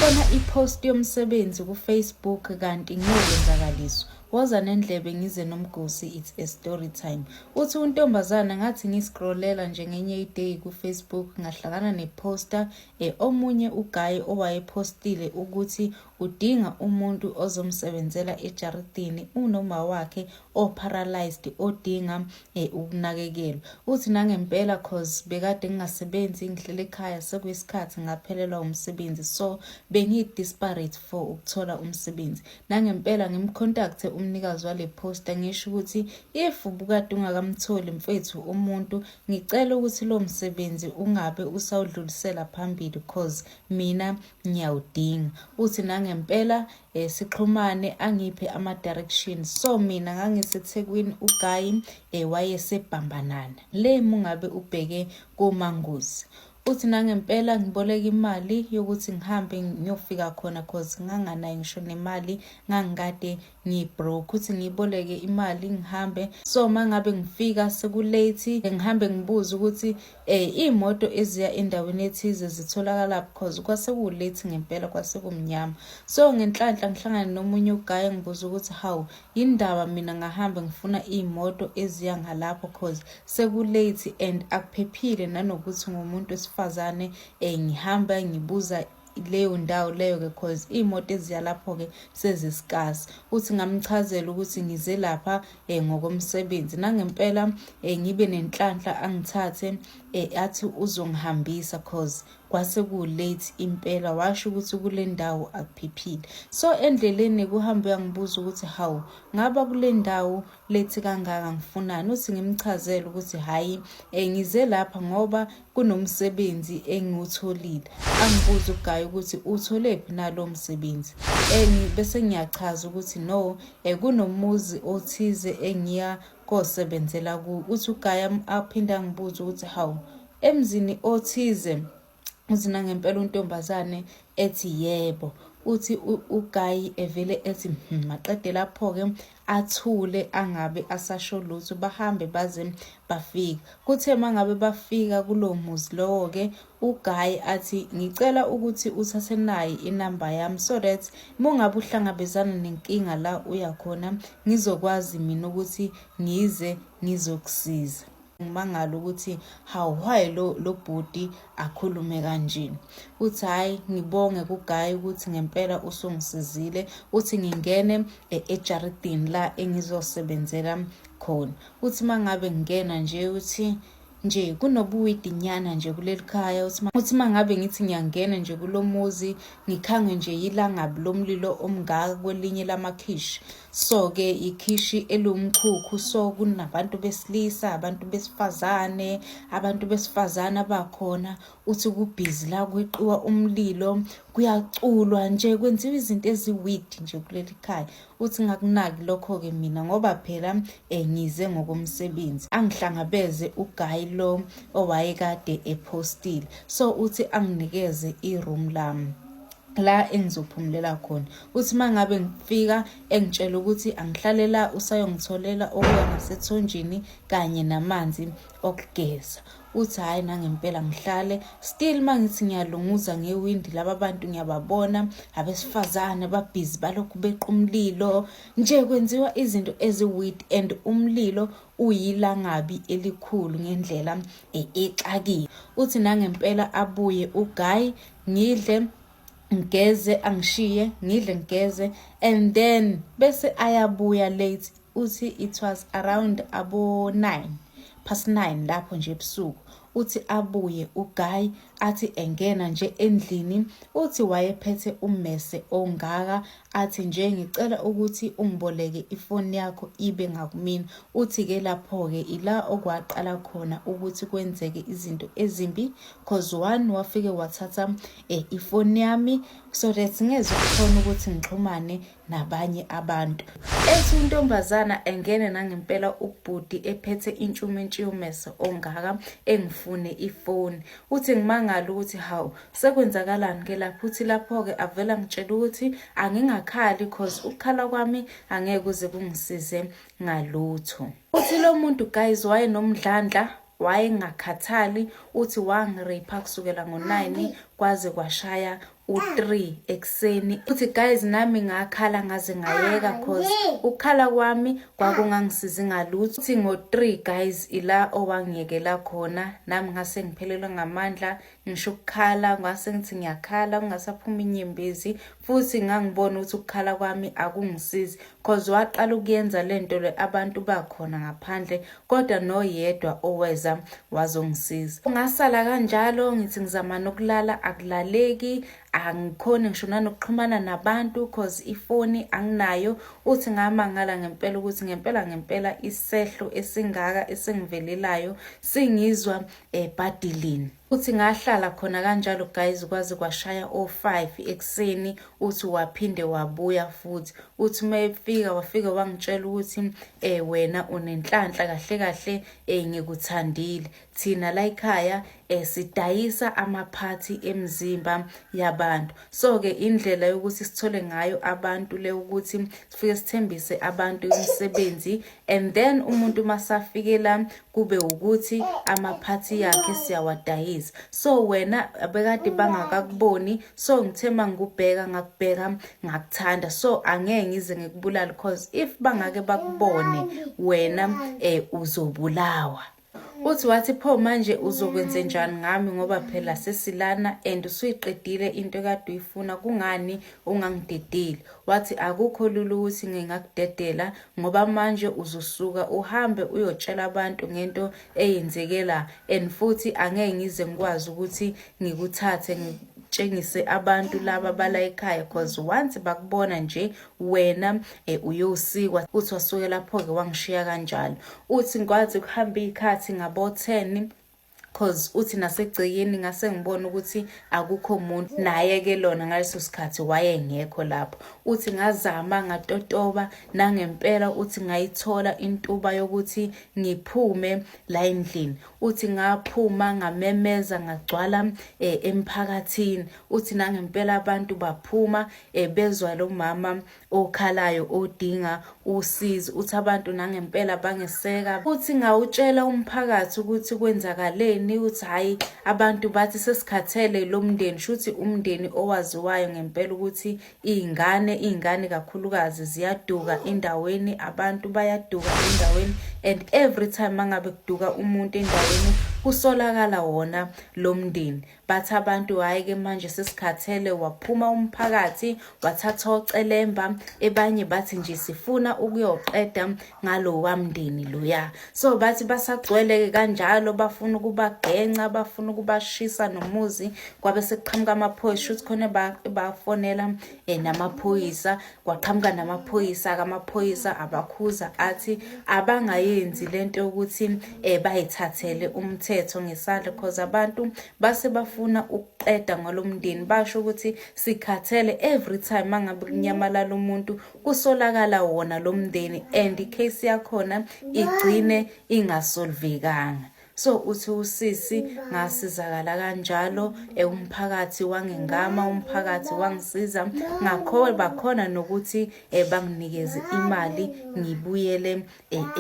Ngabona i-post yomsebenzi ku-Facebook kanti ngiyokwenzakaliswa. Woza nendlebe ngize nomgosi it's a story time. Uthi untombazana ngathi ngiscrollela nje ngenye i-day ku-Facebook ngahlangana ne-poster e omunye uguy owayephostile ukuthi udinga umuntu ozomsebenzela ejaridini unoma wakhe o-paralyzed odinga ukunakekelwa. Uthi nangempela cause bekade ngingasebenzi ngihlele ekhaya sekuyisikhathi ngaphelelwa umsebenzi so bengi-desperate for ukuthola umsebenzi. Nangempela ngimkhontacte umnikazi wale poster ngisho ukuthi if ubukade ungakamtholi mfethu umuntu ngicela ukuthi lo msebenzi ungabe usawudlulisela phambili cause mina ngiyawudinga. Uthi nangempela sixhumane angiphe ama-directions so mina ngangiseThekwini uGayi wayesebhambanana le mungabe ubheke koManguzi. Uthi nangempela ngiboleka imali yokuthi ngihambe ngiyofika khona cause nganganayo ngisho nemali ngangikade ngi-broke uthi ngiyiboleke imali ngihambe so uma ngabe ngifika sekulate ngihambe ngibuze ukuthi iy'moto eziya endaweni ethize zitholakala because kwase kuwulate ngempela kwase kumnyama so ngenhlanhla ngihlangane nomunye ugaye ngibuza ukuthi hawu yindaba mina ngahamba ngifuna iy'moto eziya ngalapho cause sekulate and akuphephile nanokuthi ngumuntu wesifazane ngihamba ngibuza leyo ndawo leyo-ke cause iy'moto eziya lapho-ke sezisikasi. Uthi ngamchazela ukuthi ngize lapha ngokomsebenzi. Nangempela ngibe nenhlanhla angithathe athi uzongihambisa cause kwase ku-late impela washo ukuthi kule ndawo akuphephile. So endleleni kuhambe uyangibuza ukuthi hawu ngaba kule ndawo late kangaka ngifunani? Uthi ngimchazele ukuthi hhayi ngize lapha ngoba kunomsebenzi engiwutholile. Angibuze uGayi ukuthi uwutholephi na lowo msebenzi. Bese ngiyachaza ukuthi no, kunomuzi othize engiya kosebenzela kuwo. Uthi uGayi aphinde angibuze ukuthi hawu, emzini othize? Uthi nangempela untombazane ethi yebo. Uthi uGayi evele ethi maqede lapho-ke athule angabe asasho lutho bahambe baze bafike. Kuthe mangabe bafika kulowo muzi lowo-ke uGuy athi ngicela ukuthi uthathe nayi inamba yami so that mungabe uhlangabezana nenkinga la uya khona ngizokwazi mina ukuthi ngize ngizokusiza. Ngimangala ukuthi hawu why lo lo bhuti akhulume kanje. Uthi hhayi ngibonge kuGuy ukuthi ngempela usungisizile. Uthi ngingene ejaridini la engizosebenzela khona. Uthi mangabe ngingena nje uthi nje kunobuwidinyana nje kuleli khaya. Uthi mangabe ngithi ngiyangena nje kulo muzi ngikhangwe nje yilangabi lomlilo omngaka kwelinye lamakhishi. So-ke ikhishi eliwumkhukhu so kunabantu besilisa, abantu besifazane, abantu besifazane abakhona. Uthi kubhizi la kweqiwa umlilo, kuyaculwa nje kwenziwa izinto eziwidi nje kuleli khaya. Uthi ngakunaki lokho-ke mina ngoba phela ngize ngokomsebenzi. Angihlangabeze uGuy lo owayekade ephostile. So uthi anginikeze i-room lami la engizophumulela khona. Uthi uma ngabe ngifika engitshela ukuthi angihlale la usayongitholela okuya ngasethunjini kanye namanzi okugeza. Uthi hhayi nangempela ngihlale still uma ngithi ngiyalunguza ngewindi laba bantu ngiyababona abesifazane babhizi balokhu beqa umlilo nje kwenziwa izinto eziwid and umlilo uyilangabi elikhulu ngendlela exakile. Uthi nangempela abuye uGuy ngidle ngigeze angishiye ngidle ngigeze and then bese ayabuya late. Uthi it was around abo 9 past 9 lapho nje ebusuku. Uthi abuye uGuy athi engena nje endlini uthi wayephethe ummese ongaka athi nje ngicela ukuthi ungiboleke ifoni yakho ibe ngakumina. Uthi-ke lapho-ke ila okwaqala khona ukuthi kwenzeke izinto ezimbi cause one wafike wathatha ifoni yami so that ngeze ukukhona ukuthi ngixhumane nabanye abantu. Ethi untombazana engene nangempela ubhuti ephethe intshumentshi yomese ongaka engifune ifoni. Uthi ngimangala ukuthi hawu sekwenzakalani ke lapho. Uthi lapho-ke avela ngitshela ukuthi angingakhali cause ukukhala kwami angeke kuze kungisize ngalutho. Uthi lo muntu guys wayenomdlandla, wayengakhathali. Uthi wangirape kusukela ngo-9 kwaze kwashaya u-3 ekuseni. Uthi guys nami ngakhala ngaze ngayeka cause ukukhala kwami kwakungangisizi ngalutho. Uthi ngo-3 guys ila owangiyekela khona, nami ngase ngiphelelwe ngamandla, ngisho ukukhala ngase ngithi ngiyakhala kungasaphuma inyembezi, futhi ngangibona ukuthi ukukhala kwami akungisizi cause waqala ukuyenza lento le abantu bakhona ngaphandle, kodwa noyedwa oweza wazongisiza. Ngasala kanjalo ngithi ngizama nokulala akulaleki, angikhoni ngisho nanokuxhumana nabantu cause ifoni anginayo. Uthi ngamangala ngempela ukuthi ngempela ngempela isehlo esingaka esingivelelayo singizwa ebhadilini. Uthi ngahlala khona kanjalo guys kwaze kwashaya o-5 ekuseni. Uthi waphinde wabuya futhi, uthi uma efika wafika wangitshela ukuthi wena unenhlanhla kahle kahle, ngikuthandile. Thina la ekhaya sidayisa amaphathi emzimba yabantu, so-ke indlela yokuthi sithole ngayo abantu le ukuthi sifike sithembise abantu imisebenzi, and then umuntu masafike la kube ukuthi amaphathi yakhe siyawadayisa. So wena bekade bangakakuboni, so ngithe mangikubheka ngakubheka ngakuthanda, so angeke ngize ngikubulale cause if bangake bakubone wena uzobulawa. Uthi wathi pho manje uzokwenze njani ngami, ngoba phela sesilana and usuyiqedile into ekade uyifuna, kungani ungangidedeli? Wathi akukho lula ukuthi ngingakudedela ngoba manje uzosuka uhambe uyotshela abantu ngento eyenzeke la, and futhi angeke ngize ngikwazi ukuthi ngikuthathe ngitshengise abantu laba bala ekhaya cause once bakubona nje wena uyosikwa. Uthi wasuke lapho-ke wangishiya kanjalo. Uthi ngikwazi kuhamba iy'khathi ngabo-10 cause uthi nasegcekeni ngase ngibona ukuthi akukho muntu, naye-ke lona ngaleso sikhathi wayengekho lapho. Uthi ngazama ngatotoba nangempela, uthi ngayithola intuba yokuthi ngiphume la endlini. Uthi ngaphuma ngamemeza ngagcwala emphakathini. Uthi nangempela abantu baphuma bezwa lo mama okhalayo odinga usizo. Uthi abantu nangempela bangeseka. Uthi ngawutshela umphakathi ukuthi kwenzakaleni. Uthi hhayi, abantu bathi sesikhathele lo mndeni, shuthi umndeni owaziwayo ngempela ukuthi iy'ngane kakhulukazi ziyaduka endaweni, abantu bayaduka endaweni, and every time mangabe kuduka umuntu endaweni kusolakala wona lo mndeni. Bathi abantu hhayi-ke manje sesikhathele. Waphuma umphakathi wathatha ocelemba, ebanye bathi nje sifuna ukuyoqeda ngalowa mndeni loya. So bathi basagcwele-ke kanjalo, bafuna ukubagenca, bafuna ukubashisa nomuzi. Kwabe sekuqhamuka amaphoyisa, shuthi khona bafonela namaphoyisa, kwaqhamuka namaphoyisa-ke. Amaphoyisa abakhuza athi abangayenzi lento yokuthi bayithathele umthetho ngesandla cause abantu base bafuna ukuqeda ngalo mndeni. Basho ukuthi sikhathele, every time mangabe kunyamalala umuntu kusolakala wona lo mndeni and i-case yakhona igcine ingasolvekanga. So uthi usisi ngasizakala kanjalo, umphakathi wangengama, umphakathi wangisiza, ngakho bakhona nokuthi banginikeze imali ngibuyele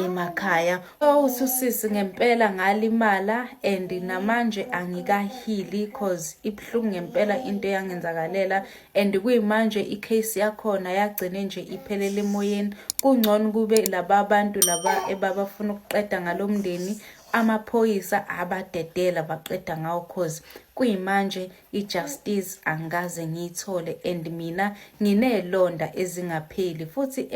emakhaya. So uthi usisi ngempela ngalimala and namanje angikahili cause ibuhlungu ngempela into eyangenzakalela, and kuyimanje i-case yakhona yagcine nje iphelele emoyeni. Kungcono kube laba bantu laba ebabafuna ukuqeda ngalo mndeni, amaphoyisa abadedela baqeda ngawo, cause kuyimanje i-justice angikaze ngiyithole and mina nginelonda ezingapheli futhi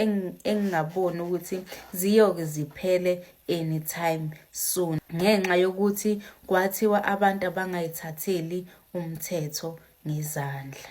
engingaboni ukuthi ziyoke ziphele anytime soon, ngenxa yokuthi kwathiwa abantu abangayithatheli umthetho ngezandla.